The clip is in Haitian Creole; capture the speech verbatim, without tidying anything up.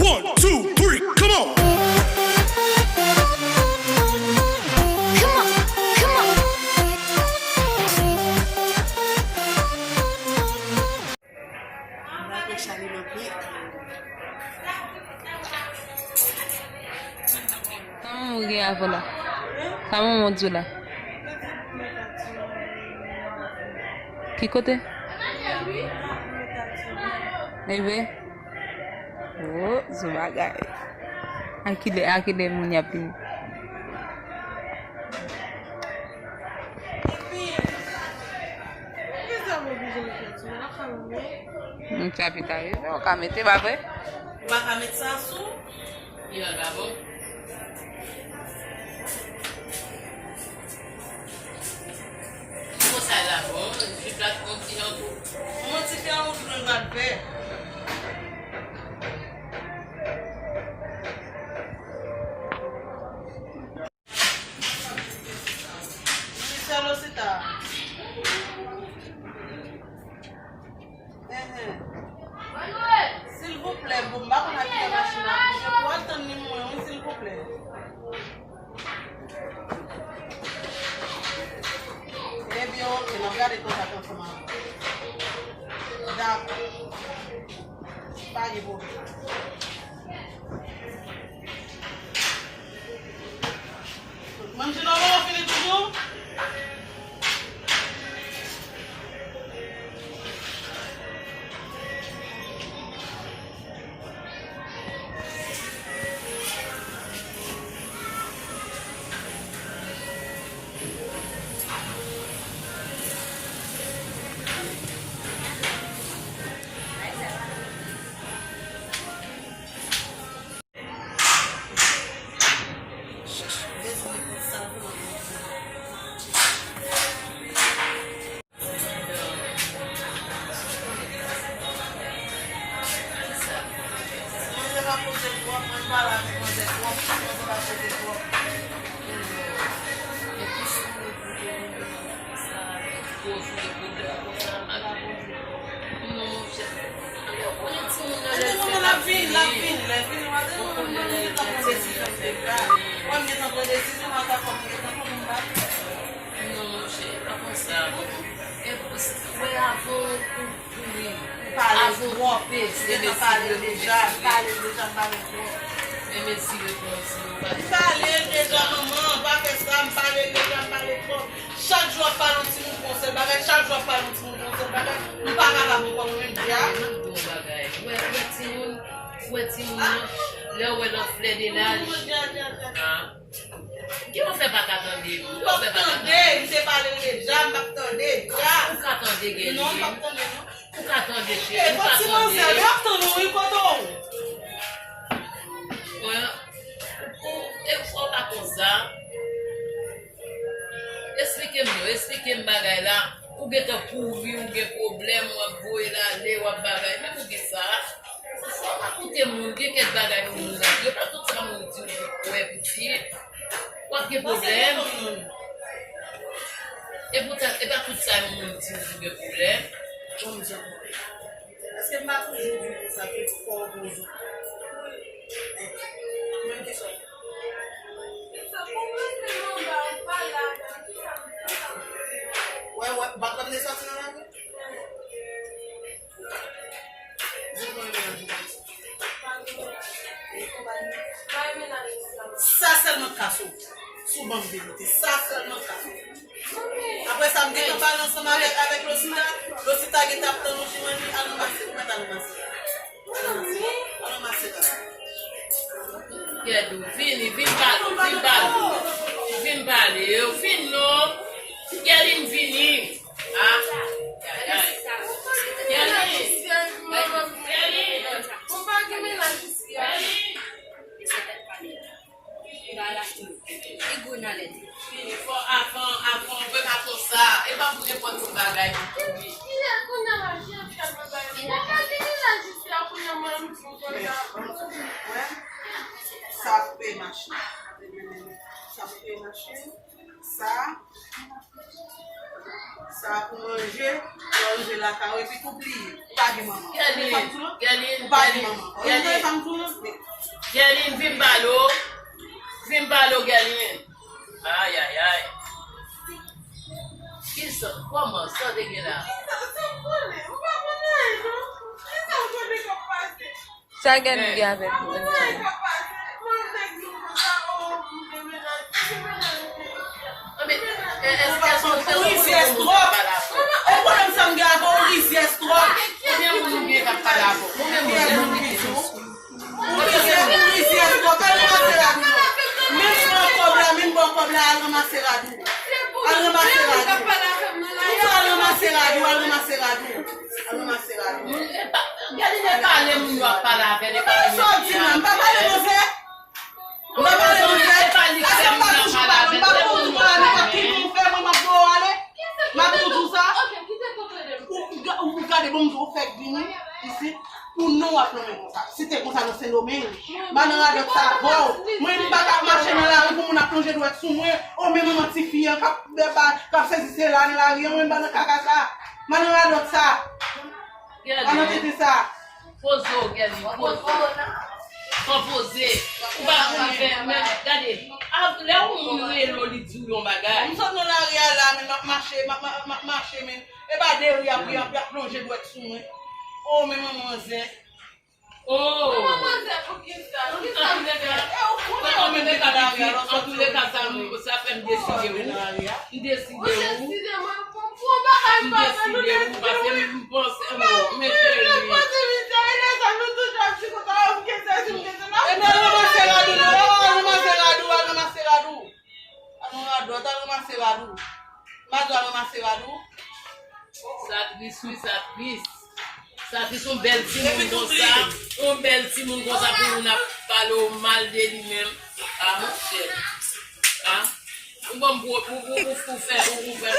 One, two, three, come on! Come on, come on. Sa manman w gen avè w la? Sa manman w di w la? Ki kote? Eve? Oh, sou bagay. A kilè, a kilè moun y ap vini? Yon chapit a rive, ou ka mete, pa vre? Ou pa ka met sa sou? Li la bon. Bon, sa la bon, jip la t yon ti jan tou. Yon ti jan tou, nou pral fè. Michel Osita. Enhen. Silvouplè, bon, m pa konn a kilè machin nan ap bouje. Pou w al tann li mwen, wi, silvouplè. Ebyen, oke, n ap gade kontak ansanm avè w. Dakò. Pa gen pwoblèm. Manjino, ou fini toujou? Manzè pa poze twòp, mwen pale avèk manzè twòp, manzè pa poze twòp. Epi si mwen poze mwen sa, poze mwen konsa, m ap Non, monchè. Yo konnen timoun nan lè l fèt ap vini. L ap vini, lè l vini, w ap di, non, non, non, m gentan pran desizyon m te pran. Wè, m gentan pran desizyon, m ap fè m gentan pran pou m pa. Non, monchè, pa konsa. E, wè, avan ou kouri, avan ou koupe, se mesye yo deja, pale deja, pale twòp. Men mesye yo konn si yo pa. M pale l deja, manman, pa fè sa, m pale l deja, m pale twòp. Chak jou w ap pale yon timoun pou yon sèl bagay, chak jou w ap pale yon timoun pou yon sèl bagay. M pa kapab ankò mwen menm, Dya. Mwen di w yon bagay. Ou wè, ou wè timoun, ou wè timoun nan, lè w wè nan flè de laj. Ah. Ki w fè pa ka tande? Ki w fè pa ka tande? M te pale l deja, m p ap tande, Dya. Ou ka tande, Guerline. Non, m p ap tande, non. Ou ka tande, cheri, ou ka tande. E, fò ti manzè, yo ap tande w, wi, kote w? Mwen, ou, e, fò w pa konsa. Esplike m non, esplike m bagay la. Ou gentan kouri, ou gen pwoblèm, w ap voye l ale, w ap bagay. Menm ou gen sa. Fò w pa koute moun, gen kèk bagay pou moun ap di. E pa tout sa moun di w pou kwè pitit. W ap gen pwoblèm. E poutan, e pa tout sa yon moun di w pou gen pwoblèm. Bon, m di w. Èske m pa toujou di w konsa ke fò w poze w? Menm kesyon. Wè, wè, m pa t ap vle sòti nan lari. Di mwen menm. Sa sèlman k ka sove w. Si w ban m verite, sa sèlman k ka sove w. Apre sa, m gentan pale ansanm avèk, avèk Losita. Losita gentan ap tann ou, Jimani, al ranmase, ou mèt al ranmase. Al ranmase, al ranmase la. Kèdou, vini, vin pale, vin pale. Vin pale, yo vin non. Guerline, vini. Ah, ay, ay. Guerline. Guerline. Guerline. Li gou nan lèt. Fini fò avan, avan, mwen pa konsa. E pa pou nenpòt yon bagay pou kouri. Kilè kounye a la, kilè kounye a la, jis la kounye a mwen, m di w konsa. Wè, sa koupe machin. Sa koupe machin. Sa. Sa pou manje, lè w rive lakay ou, epi tou bliye. Ou pa gen manman. Ou gen fanm sou ou? Ou pa gen manman. Ou gen fanm sou ou? Gèlin, vin balo. Vin balo, Gèlin. Ay, ay, ay. Kisa? Kòman? Sa w te gen la? Kisa? Sa w konnen? Ou pa konnen anyen, non. Kisa w konnen k ap pase? Sa gen nou gen avèk nou menm? Ou rizyèz twòp. Ou konnen sa m gen avè w, ou rizyèz twòp. Konbyen moun ou gen k ap pale avè w? Konbyen moun? Ou rizyèz, ou rizyèz twòp. Al ranmase rad ou. Menm si w an kòb la, menm pa w kòb la, al ranmase rad ou. Al ranmase rad ou. Ou al ranmase rad ou, al ranmase rad ou. Al ranmase rad ou. Gade de pale moun yo ap pale avè, de pale moun yo ap pale avè. M pa pale manzè. M pa pale manzè. Paske m pa toujou pale, m pa toujou pale, nenpòt ki moun fè mwen, m ap voye w ale. M ap toujou di w sa. Ou, ou ga- ou gade bon, m di w fèk vini isit. Pou non w ap nonmen konsa. Si te konsa nan Sendomeng, m pa nan radòt sa avè w. Mwen, m pa t ap mache nan lari pou moun ap lonje dwèt sou mwen. O, men manman tifi an k ap, k ap sezi sela nan lari an, mwen, m pa nan kaka sa. M pa nan radòt sa. Pa nan tenten sa. Poze w, Gèlin, poze w. Konpoze. Ou pa konn fè, men gade, lè yon moun rele w, li di w yon bagay. M sot nan lari a la, men m ap mache, m ap, m ap, m ap mache, men e pa deri y ap, y ap, y ap lonje dwèt sou mwen. O, men manman zen. O. Manman zen, poukisa? Poukisa w fè sa? E ou konnen ou menm ki nan lari a, lòt sòti ou menm ki nan lari a. Antouka, sa m, sa fè m deside wi. M deside wi. Ou deside mwen pou, pou yon bagay m pa fè, nou deside wi, paske m panse, o, men cheri. Mwen poze misye, e lè sa nou toujou ap di konsa, o, m gen sèsi, m gen sèla. Ebyen, al ranmase rad ou, non, al ranmase rad ou, al ranmase rad ou. Al nan radòt, al ranmase rad ou. M pa di w al ranmase rad ou. Sa tris wi, sa tris. Sa tris, yon bèl timoun konsa, yon bèl timoun konsa pou moun ap pale w mal de li menm. A monchè. A. Ou ban m pou, pou, pou, pou, pou fè, pou, pou fè.